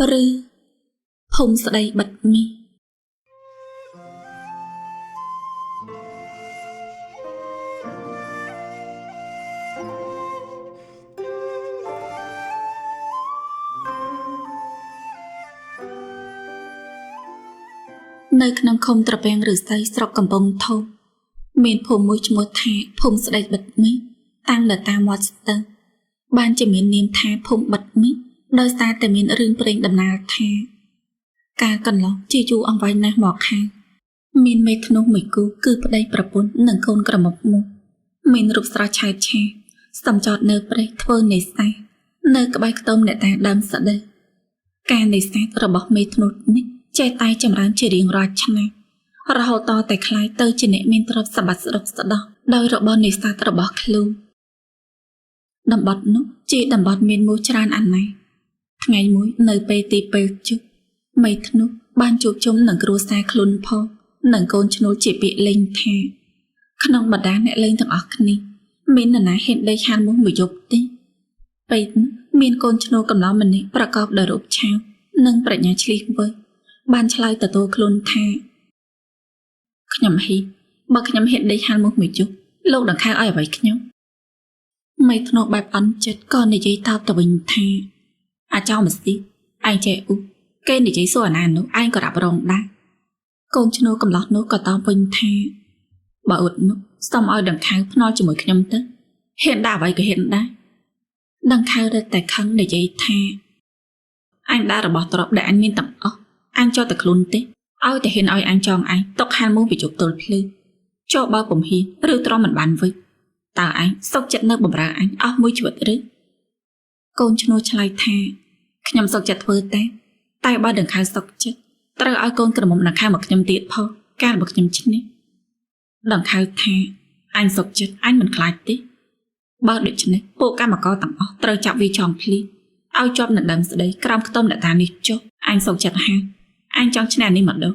ឬភូមិស្ដីបិទមាសនៅក្នុងឃុំត្រពាំងឫស្សីស្រុកកំពង់ធំមានភូមិមួយឈ្មោះថាភូមិស្ដេចបិទមាសតាំងនៅតាមមាត់ស្ទឹងបានជាមាននាមថាភូមិបិទមាសដោយសារតែមានរឿងព្រេងដំណាលថាកាលកន្លងជាយូរអង្វែងណាស់មកហើយមានមេធ្នស់មួយគូគឺប្តីប្រពន្ធនិងកូនក្រមុំមួយមានរូបស្រស់ឆើតឆាសំចតនៅព្រៃធ្វើនេសាទនៅក្បែរខ្ទមអ្នកតាដើមស្ដីការនេសាទរបស់មេធ្នស់នេះចេះតែចម្រើនជារៀងរាល់ឆ្នាំរហូតតតែក្លាយទៅជាអ្នកមានទ្រព្យសម្បត្តិស្ដុកស្ដោះដោយរបរនេសាទរបស់ខ្លួនតំបន់នោះជាតំបន់មានមូសច្រើនអាណាថ្ងៃមួយនៅពេលទីពេលជុះមេធ្នស់បានជួបជុំនឹងគ្រួសារខ្លួនផងនិងកូនឈ្នួលជាពាក្យលេងថាក្នុងបណ្ដាអ្នកលេងទាំងអស់គ្នាមាននរណាហ៊ានដេកហាលមូសមួយយប់ទេពេលនោះមានកូនឈ្នួលកំឡោះម្នាក់ប្រកបដោយរូបឆាវនិងប្រាជ្ញាឆ្លៀសវៃបានឆ្លើយទទួលខ្លួនថាខ្ញុំហ៊ីបើខ្ញុំហ៊ានដេកហាលមូសមួយយប់លោកដង្ខៅឲ្យអ្វីខ្ញុំមេធ្នស់បែបអន់ចិត្តក៏និយាយតបទៅវិញថាអាចោមស៊ីឯងចេះអ៊ូគេនិយាយសួរអាណានោះឯងក៏រ៉ាប់រងដែរកូនឈ្នួលកំឡោះនោះក៏តបវិញថាបើអ៊ុតនោះសុំឲ្យដង្ខៅភ្នាល់ជាមួយខ្ញុំទៅហ៊ានដាក់អ្វីក៏ហ៊ានដែរដង្ខៅរឹតតែខឹងនិយាយថាអញដាក់របស់ទ្រព្យដែលអញមានទាំងអស់អញចោលតែខ្លួនទេឲ្យតែហ៊ានឲ្យអញចងឯងຕົកហាលមូសពីជប់ទល់ភ្លឺចោលបើពំហ៊ានឬទ្រាំមិនបានវិញតើឯងសុខចិត្តនៅបម្រើអញអស់មួយជីវិតឬកូនឈ្នួលឆ្លើយថាខ្ញុំសុខចិត្តធ្វើតែបើដង្ខៅសុខចិត្តត្រូវឲ្យកូនក្រមុំដង្ខៅមកខ្ញុំទៀតផងកាលបើខ្ញុំឈ្នះដង្ខៅថាអញសុខចិត្តអញមិនខ្លាចទេបើដូច្នេះពួកកម្មករទាំងអស់ត្រូវចាប់វាចងភ្លីឲ្យជាប់នឹងដើមស្ដីក្រោមខ្ទមអ្នកតានេះចុះអញសុខចិត្តហើយអញចង់ឈ្នះនេះម្ដង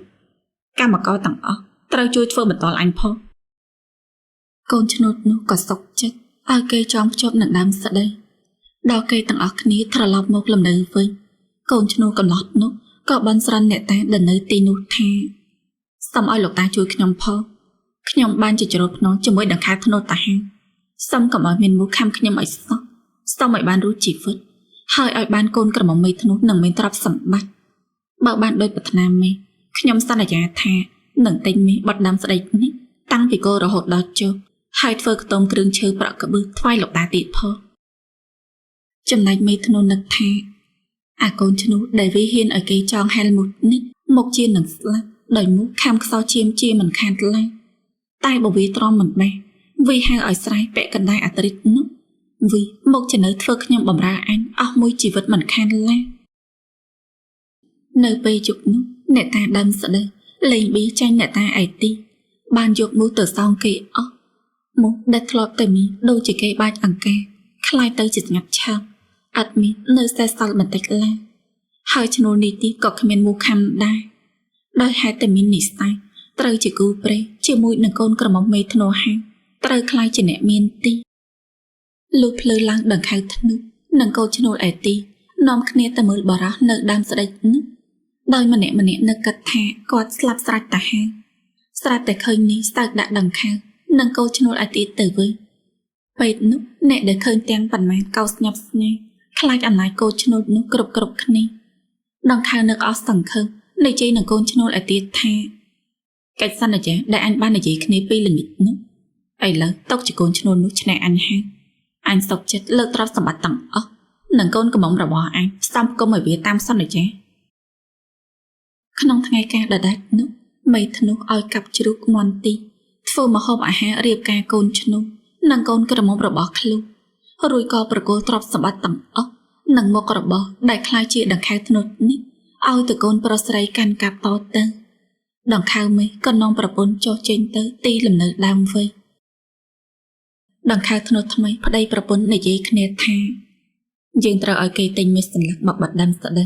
កម្មករទាំងអស់ត្រូវជួយធ្វើបន្តអញផងកូនឈ្នួលនោះក៏សុខចិត្តឲ្យគេចងភ្ជាប់នឹងដើមស្ដីដល់គេទាំងអស់គ្នាត្រឡប់មកលំនៅវិញកូនឈ្នួលកំឡោះនោះក៏បន់ស្រន់អ្នកតាដែលនៅទីនោះថាសូមឲ្យលោកតាជួយខ្ញុំផងខ្ញុំបានជាជ្រុលភ្នំជាមួយដង្ខៅធ្នូតាហាសូមកុំឲ្យមានមូសខំខ្ញុំឲ្យសោះសូមឲ្យបានរស់ជីវិតហើយឲ្យបានកូនក្រមុំមេធ្នូនិងមានទ្រព្យសម្បត្តិបើបានដោយប្រាថ្នាមេខ្ញុំសន្យាថានឹងទិញមេបត់ដើមស្ដីនេះតាំងពីគោរហូតដល់ចុះហើយធ្វើខ្ទមគ្រឿងឈើប្រក់ក្បឺថ្វាយលោកតាទៀតផងចំណែកមេធ្នូនឹកថាអាកូនឈ្នួលដែលវាហ៊ានឲ្យគេចងហែលមុតនេះមកជានឹងស្លាប់ដោយមុខខំខ្សោឈាមជាមិនខានឡើយតែបើវាទ្រាំមិនបានវាហៅឲ្យស្រែពាក់កណ្ដាលអាត្រិតនោះវាមកជានៅធ្វើខ្ញុំបំរើអញអស់មួយជីវិតមិនខានឡើយនៅពេលយប់នោះអ្នកតាដើមស្ដីលេងប៊ីចាញ់អ្នកតាឯទីបានយកមូសទៅសងគេអស់មូសដែលធ្លាប់តែមានដូចជាគេបាច់អង្ការคล้ายទៅជាស្ងាត់ឆើបអត់មាននៅសេសសល់បន្តិចឡើយហើយឈ្នួលនេះទីក៏គ្មានមូសខំដែរដោយហេតុតែមាននិស័យត្រូវជាគូព្រេជាមួយនឹងកូនក្រមុំមេធ្នូហាងត្រូវក្លាយជាអ្នកមានទីលុះភ្លឺឡើងដង្ខៅធ្នូនិងកូនឈ្នួលឯទីនាំគ្នាទៅមើលបរោះនៅដើមស្ដេចនោះដោយម្នាក់ម្នាក់នឹកគិតថាគាត់ស្លាប់ស្រេចតាហាងស្រាប់តែឃើញនេះសើចដាក់ដង្ខៅនិងកូនឈ្នួលឯទីទៅវិញពេលនោះអ្នកដែលឃើញទាំងប៉ុន្មានកោស្ញាប់ស្ញាយខ្លាចអំណាចកូនឈ្នួលនោះគ្រប់គ្នាដង្ខៅនឹកអស់សង្ឃឹមនិយាយនឹងកូនឈ្នួលឯទៀតថាកិច្ចសន្យាដែលអញបាននិយាយគ្នាពីល្ងាចនោះឥឡូវຕົកជាកូនឈ្នួលនោះឈ្នះអញហើយអញសុខចិត្តលើកទ្រព្យសម្បត្តិទាំងអស់និងកូនកំមុំរបស់អញផ្សំផ្គុំឲ្យវាតាមសន្យាក្នុងថ្ងៃការដដែលនោះមេធ្នូឲ្យកាប់ជ្រូកមន់ទីធ្វើម្ហូបអាហាររៀបការកូនឈ្នួលនិងកូនក្រមុំរបស់ខ្លួនរួចក៏ប្រគល់ទ្រព្យសម្បត្តិទាំងអស់និងមុខរបរដែលក្លាយជាដង្ខៅធ្នូនេះឲ្យទៅកូនប្រុសស្រីកាន់កាប់តទៅដង្ខៅមេក៏នាំប្រពន្ធចុះចេញទៅទីលំនៅដើមវិញដង្ខៅធ្នូថ្មីប្តីប្រពន្ធនិយាយគ្នាថាយើងត្រូវឲ្យគេទិញមេសន្លឹកមកបិទដើមស្ដី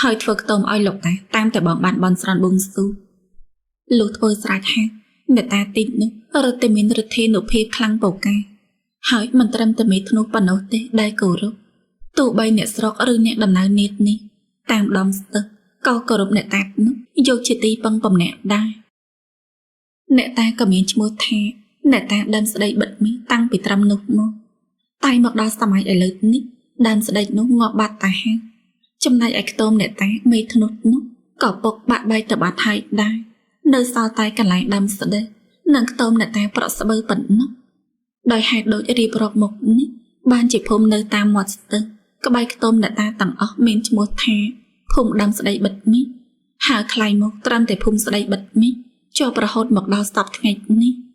ហើយធ្វើខ្ទមឲ្យលោកតាតាមតែបងបានបន់ស្រន់បួងសួងលុះធ្វើស្រេចហើយអ្នកតាតិចនោះរត់តែមានឫទ្ធានុភាពខ្លាំងពូកែហើយមិនត្រឹមតែមេធ្នូប៉ុណ្ណោះទេដែលគោរពទោះបីអ្នកស្រុកឬអ្នកដំណើរនាតនេះ តាមដងស្ទឹងក៏គោរពអ្នកតានោះយកជាទីពឹងបំណាក់ដែរអ្នកតាក៏មានឈ្មោះថាអ្នកតាដើមស្ដីបិទមាសតាំងពីត្រឹមនោះមកតែមកដល់សម័យឥឡូវនេះដើមស្ដីនោះងាប់បាត់ទៅហើយចំណែកឯខ្ទមអ្នកតាមេធ្នស់នោះក៏ពុកបាក់បែកទៅបាត់ហើយដែរនៅសល់តែកន្លែងដើមស្ដីនិងខ្ទមអ្នកតាប្រក់ស្បូវប៉ុណ្ណោះដោយហេតុដូចរៀបរាប់មកនេះបានជាភូមិនៅតាមមាត់ស្ទឹងក្បែរខ្ទមអ្នកតាទាំងអស់មានឈ្មោះថាភូមិដើមស្ដីបិទមាសហើយក្លែងមកត្រឹមតែភូមិស្ដីបិទមាសជាប់រហូតមកដល់សព្វថ្ងៃនេះ។